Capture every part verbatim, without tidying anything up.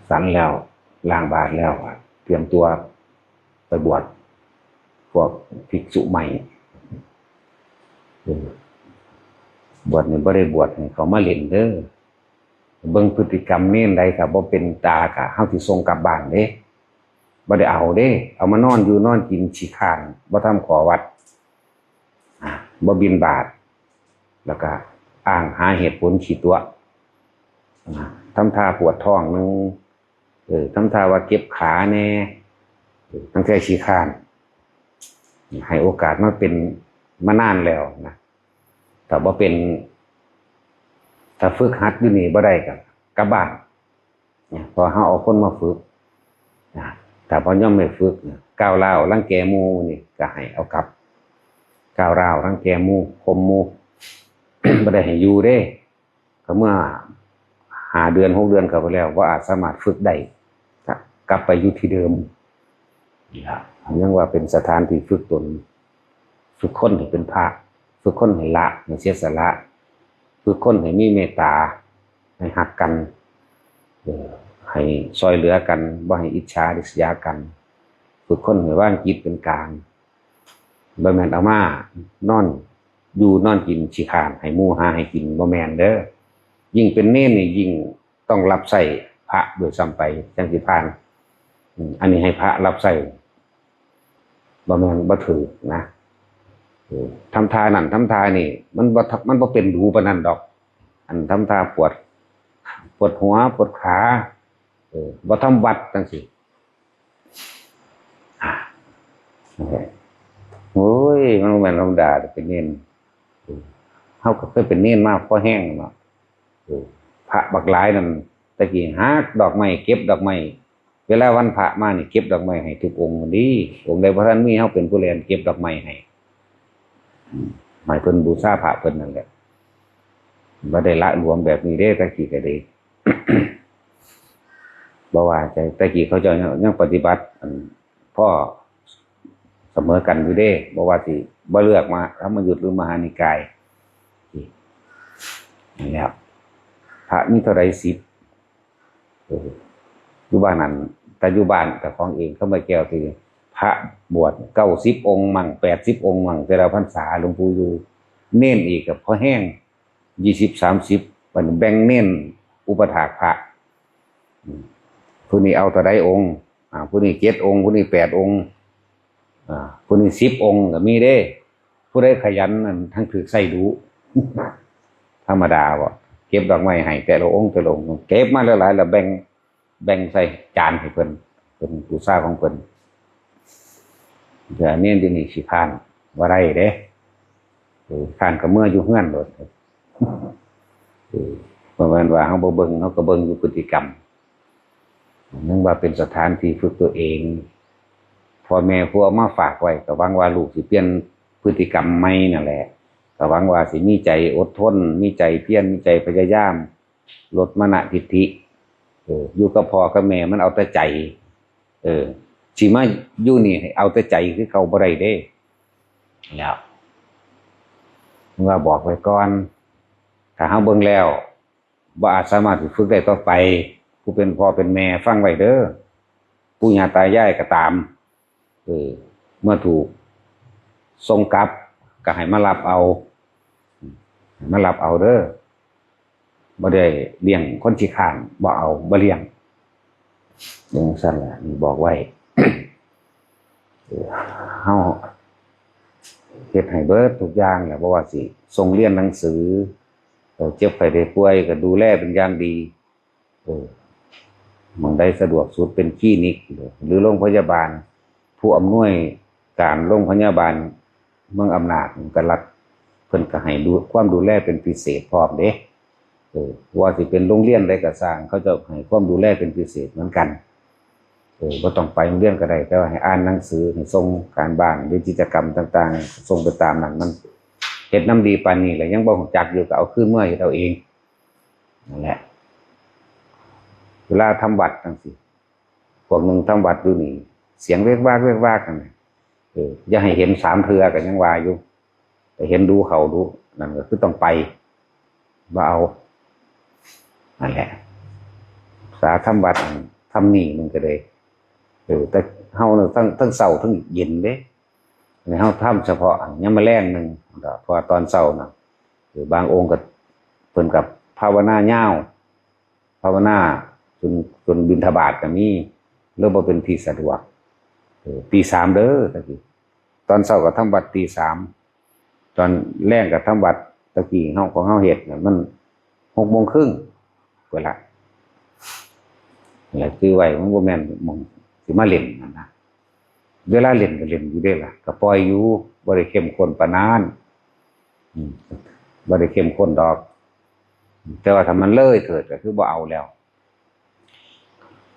ฉันแล้ว ล้างบาตรแล้ว เตรียมตัวไปบวช พวกภิกษุใหม่ เออ บวชนี่บ่ได้บวชให้เขามาเล่นเด้อ เบิ่งพฤติกรรมเณรใดก็บ่เป็นตาก็ เฮาสิส่งกลับบ้านเด้ บ่ได้เอาเด้ เอามานอนอยู่นอนกินขี้คร้าน บ่ทำข้อวัด อ่า บ่บิณฑบาต แล้วก็อ้างหาเหตุผลขี้ตั๋ว อ่า ทำท่าปวดท้องหนึ่ง เออ ทำท่าว่าเจ็บขาแน่ เออ ตั้งแต่ขี้คร้าน ให้โอกาสมาเป็น มานานแล้วนะ ถ้าบ่เป็น ถ้าฝึกหัดอยู่นี่บ่ได้ก็กลับบ้าน เนี่ย เพราะเฮาเอาคนมาฝึก นะ ถ้าบ่ยอมให้ฝึก นะ ก้าวร้าวรังแกหมู่นี่ก็ให้เอากลับ ก้าวร้าวรังแกหมู่ ข่มหมู่ บ่ได้ให้อยู่เด้ ก็เมื่อห้าเดือน หกเดือนเข้าไปแล้ว บ่อาจสามารถฝึกได้ ก็กลับไปอยู่ที่เดิม นี่ล่ะ ยังว่าเป็นสถานที่ฝึกตน ฝึกคนให้เป็นพระ ฝึกคนให้ละ ให้เสียสละ ฝึกคนให้มีเมตตา ให้ฮักกัน เออ ให้ซ่อยเหลือกัน บ่ให้อิจฉาริษยากัน ฝึกคนให้วางจิตเป็นกลาง บ่แม่นเอามานอนอยู่นอนกินขี้คร้านให้หมู่หาให้กิน บ่แม่นเด้อ ยิ่งเป็นเณรนี่ยิ่งต้องรับใช้พระด้วยซ้ำไป จั่งสิผ่าน อืม อันนี้ให้พระรับใช้ บ่แม่น บ่ถืกนะ เออ ทำท่านั่นทำท่านี่ มันบ่ทำ มันบ่เป็นดูปานนั้นดอก อันทำท่าปวด ปวดหัว ปวดขา เออ บ่ทำวัดจั่งซี้ อ่า โอ้ย มันบ่แม่นธรรมดาเด้อ เป็นเณร เออ เฮาก็เคยเป็นเณรมาพอแฮงเนาะ เออ พระบักหลายนั่น แต่กี้หักดอกไม้ เก็บดอกไม้ เวลาวันพระมานี่เก็บดอกไม้ให้ทุกองค์ดี องค์ใดบ่ทันมี เฮาเป็นผู้แล่นเก็บดอกไม้ให้ อืม ให้เพิ่นบูชาพระเพิ่นนั่นแหละ บ่ได้หละหลวมแบบนี้เด้ แต่กี้ก็ดี บ่ว่าแต่ แต่กี้เขาเจ้ายัง ยังปฏิบัติ อัน พอเสมอกันอยู่เด้ บ่ว่าสิ บ่เลือกมหาธรรมยุตหรือมหานิกาย นี่ นั่นแหละ พระมีเท่าใด สิบ เออ อยู่บ้านนั้น แต่อยู่บ้านเจ้าของเอง เขามาแก้วที่พระบวชเก้าสิบองค์มั่ง แปดสิบองค์มั่ง แต่ละพรรษาหลวงปู่อยู่ เณรอีกก็พอแฮง ยี่สิบ สามสิบ บัดนี้แบ่งเณรอุปัฏฐากพระ อืม ผู้นี้เอาเท่าใดองค์ อ่า ผู้นี้เจ็ดองค์ ผู้นี้แปดองค์ อ่า ผู้นี้สิบองค์ก็มีเด้ ผู้ใดขยันนั่นทั้งถืกใส่ดู ธรรมดาบ่ เก็บดอกไม้ให้แต่ละองค์ แต่ละองค์ เก็บมาหลายๆ แล้วแบ่ง แบ่งใส่จานให้เพิ่น เป็นบูชาของเพิ่น แต่เณรเดี๋ยวนี้ขี้คร้าน บ่ได้เด้ เออ คร้านก็เมืออยู่เฮือนโลด เออ บ่แม่นว่าเฮาบ่เบิ่ง เฮาก็เบิ่งอยู่พฤติกรรม นึกว่าเป็นสถานที่ฝึกตัวเอง พ่อแม่ผู้เอามาฝากไว้ ก็หวังว่าลูกสิเปลี่ยนพฤติกรรมใหม่นั่นแหละ ก็หวังว่าสิมีใจอดทน มีใจเพียร มีใจพยายาม ลดมานะทิฏฐิ เออ อยู่กับพ่อกับแม่มันเอาแต่ใจ เออ สิมาอยู่นี่ให้เอาแต่ใจคือเก่าบ่ได้เด้ แล้ว ว่าบอกไว้ก่อน ถ้าเฮาเบิ่งแล้ว บ่อาจสามารถสิฝึกได้ต่อไป ผู้เป็นพ่อเป็นแม่ฟังไว้เด้อ ปู่ย่าตายายก็ตาม เออ เมื่อถูกส่งกลับ ก็ให้มารับเอา ให้มารับเอาเด้อ บ่ได้เลี้ยงคนขี้คร้าน บ่เอา บ่เลี้ยง จั่งซั้นล่ะ นี่บอกไว้ เออ เฮาเฮ็ดให้เบิดทุกอย่างแหละ บ่ว่าสิส่งเรียนหนังสือ เออ เจ็บไข้ได้ป่วยก็ดูแลเป็นอย่างดี เออ หม่องใดสะดวกสุดเป็นคลินิก หรือโรงพยาบาล ผู้อำนวยการโรงพยาบาลเมืองอำนาจ ก็รัฐเพิ่นก็ให้ดู ความดูแลเป็นพิเศษพร้อมเด้ เออ ว่าสิเป็นโรงเรียนใดก็ซ่าง เขาเจ้าให้ความดูแลเป็นพิเศษเหมือนกัน เออ บ่ต้องไปโรงเรียนก็ได้ แต่ว่าให้อ่านหนังสือ ให้ส่งการบ้าน หรือกิจกรรมต่างๆ ส่งไปตามนั้น มันเฮ็ดนำดีปานนี้แล้ว ยังบ่รู้จักอยู่ ก็เอาคืนเมือเฮ็ดเอาเอง นั่นแหละ เวลาทำวัดจั่งซี้ พวกหนึ่งทำวัดอยู่นี่ เสียงเวกวากเวกวากนั่นน่ะ เออ อย่าให้เห็นสามเทื่อก็ยังว่าอยู่ แต่เห็นดูเข้าดู นั่นก็คือต้องไป บ่เอา นั่นแหละ สาทำวัด ทำนี่มันก็เลย เออ แต่เฮาเนี่ยทั้ง ทั้งเช้าทั้งเย็นเด้ อันนี้เฮาทำเฉพาะยามมื้อแลงหนึ่ง เพราะว่าตอนเช้าน่ะ เออ บางองค์ก็เพิ่นก็ภาวนายาว ภาวนาจน จนบิณฑบาตก็มี หรือบ่เป็นที่สะดวก เออ ตีสามเด้อ ตะกี้ ตอนเช้าก็ทำวัดตีสาม ตอนแลงก็ทำวัด ตะกี้เฮา ของเฮาเฮ็ดน่ะ มันหกโมงครึ่ง เวลา แล้วคือไว้มันบ่แม่นหม่องสิมาเล่นนั่นนะ เวลาเล่นก็เล่นอยู่เด้ล่ะ ก็ปล่อยอยู่ บ่ได้เข้มข้นปานนั้น อืม บ่ได้เข้มข้นดอก แต่ว่าถ้ามันเลยเถิดก็คือบ่เอาแล้ว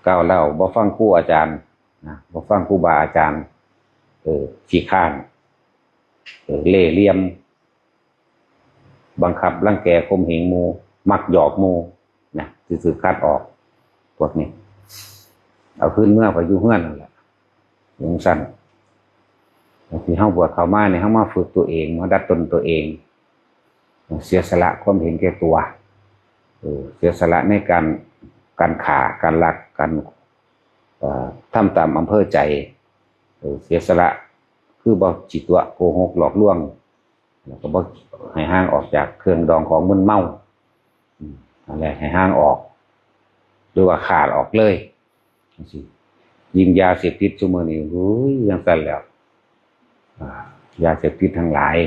ก้าวแล้วบ่ฟังครูอาจารย์นะ บ่ฟังครูบาอาจารย์ เออ ขี้คร้าน เออ เล่ห์เหลี่ยม บังคับรังแกข่มเหงหมู่ มักหยอกหมู่นะ ซื่อๆ คัดออก พวกนี้ เอาคืนเมือไปอยู่เฮือนนั่นแหละ จั่งซั้น ที่เฮาบวชเข้ามาเนี่ย เฮามาฝึกตัวเอง มาดัดตนตัวเอง เสียสละความเห็นแก่ตัว เออ เสียสละในการ การฆ่า การลัก การ เอ่อ ทำตามอำเภอใจ เออ เสียสละ คือบ่สิตั๋ว โกหก หลอกลวง แล้วก็บ่ให้ห่างออกจากเครื่องดองของมึนเมา อืม นั่นแหละ ให้ห่างออก หรือว่าขาดออกเลย จั่งซี้ ยิ่งยาเสพติดซุมื้อนี้ โอ้ย จั่งซั้นแล้ว อ่า ยาเสพติดทั้งหลาย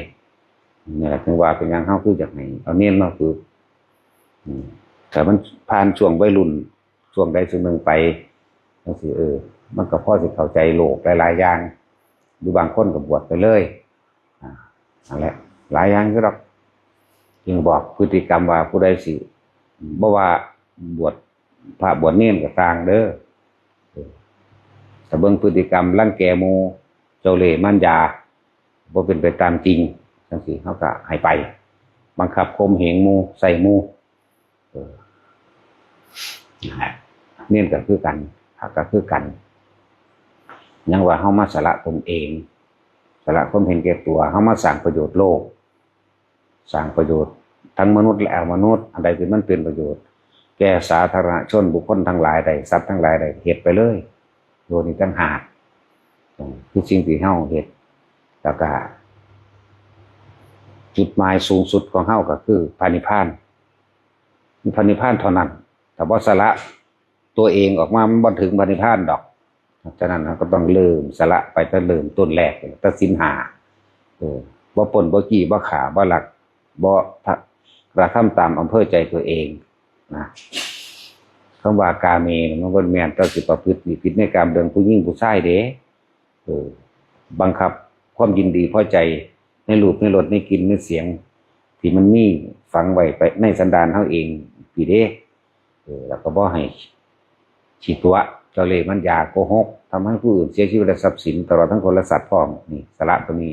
นี่แหละ ถึงว่าเป็นหยังเฮาคืออยากให้เอาเณรมาฝึก อืม ถ้ามันผ่านช่วงวัยรุ่น ช่วงใดช่วงหนึ่งไป จั่งซี้ เออ มันก็พอสิเข้าใจโลกหลายๆ อย่าง หรือบางคนก็บวชไปเลย อ่า นั่นแหละ หลายอย่างอยู่ดอก จึงบอกพฤติกรรมว่าผู้ใดสิ บ่ว่าบวชพระบวชเณรก็ตามเด้อ เออ ถ้าเบิ่งพฤติกรรมรังแกหมู่ เจ้าเล่ห์มารยา บ่เป็นไปตามจริง จั่งซี้ เฮาก็ให้ไป บังคับข่มเหงหมู่ ใส่หมู่ เออ นั่นแหละ เณรก็คือกัน พระก็คือกัน ยังว่าเฮามาสละตนเอง สละความเห็นแก่ตัว เฮามาสร้างประโยชน์โลก สร้างประโยชน์ทั้งมนุษย์และอมนุษย์ อันใดที่มันเป็นประโยชน์ แก่สาธารณชนบุคคลทั้งหลายได้ สัตว์ทั้งหลายได้ เฮ็ดไปเลย โดยนี้ต่างหาก อืม คือสิ่งที่เฮาเฮ็ด แล้วก็ จุดหมายสูงสุดของเฮาก็คือพระนิพพาน มีพระนิพพานเท่านั้น ถ้าบ่สละตัวเองออกมา มันบ่ถึงพระนิพพานดอก ฉะนั้นเฮาก็ต้องเริ่มสละไปตั้งเริ่มต้นแรก ตั้งศีลห้า เออ บ่ปล้น บ่จี้ บ่ฆ่า บ่ลัก บ่กระทำตามอำเภอใจตัวเองนะ คำว่ากาเมเนี่ยมันบ่แม่นแต่สิประพฤติผิดในกามเรื่องผู้หญิงผู้ชายเด้ เออ บังคับความยินดีพอใจในรูป ในรส ในกลิ่น ในเสียง ที่มันมีฝังไว้ไปในสันดานเฮาเองซี้เด้ เออ แล้วก็บ่ให้ขี้ตั๋ว เจ้าเล่ห์มารยา โกหก ทำให้ผู้อื่นเสียชีวิตและทรัพย์สิน ตลอดทั้งคนและสัตว์พร้อม นี่ สละตัวนี้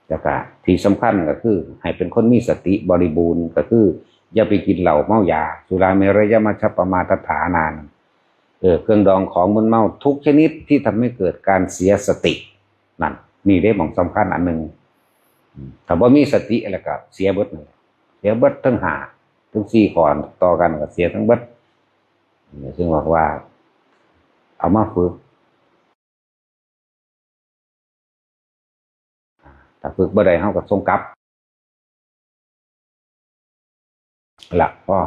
แล้วก็ที่สำคัญก็คือให้เป็นคนมีสติบริบูรณ์ ก็คืออย่าไปกินเหล้าเมายา สุราเมรยมัชฌัปปมาทัฏฐานา เออ เครื่องดองของมึนเมาทุกชนิดที่ทำให้เกิดการเสียสติ นั่น นี่เด้หม่องสำคัญอันหนึ่ง อืม ถ้าบ่มีสติแล้วก็เสียเบิดนั่นแหละ เสียเบิดทั้งห้า ทั้งสี่ข้อต่อกันก็เสียทั้งเบิด ซึ่งบอกว่า เอามาฝึก ถ้าฝึกบ่ได้ เฮาก็ส่งกลับ ละ พอ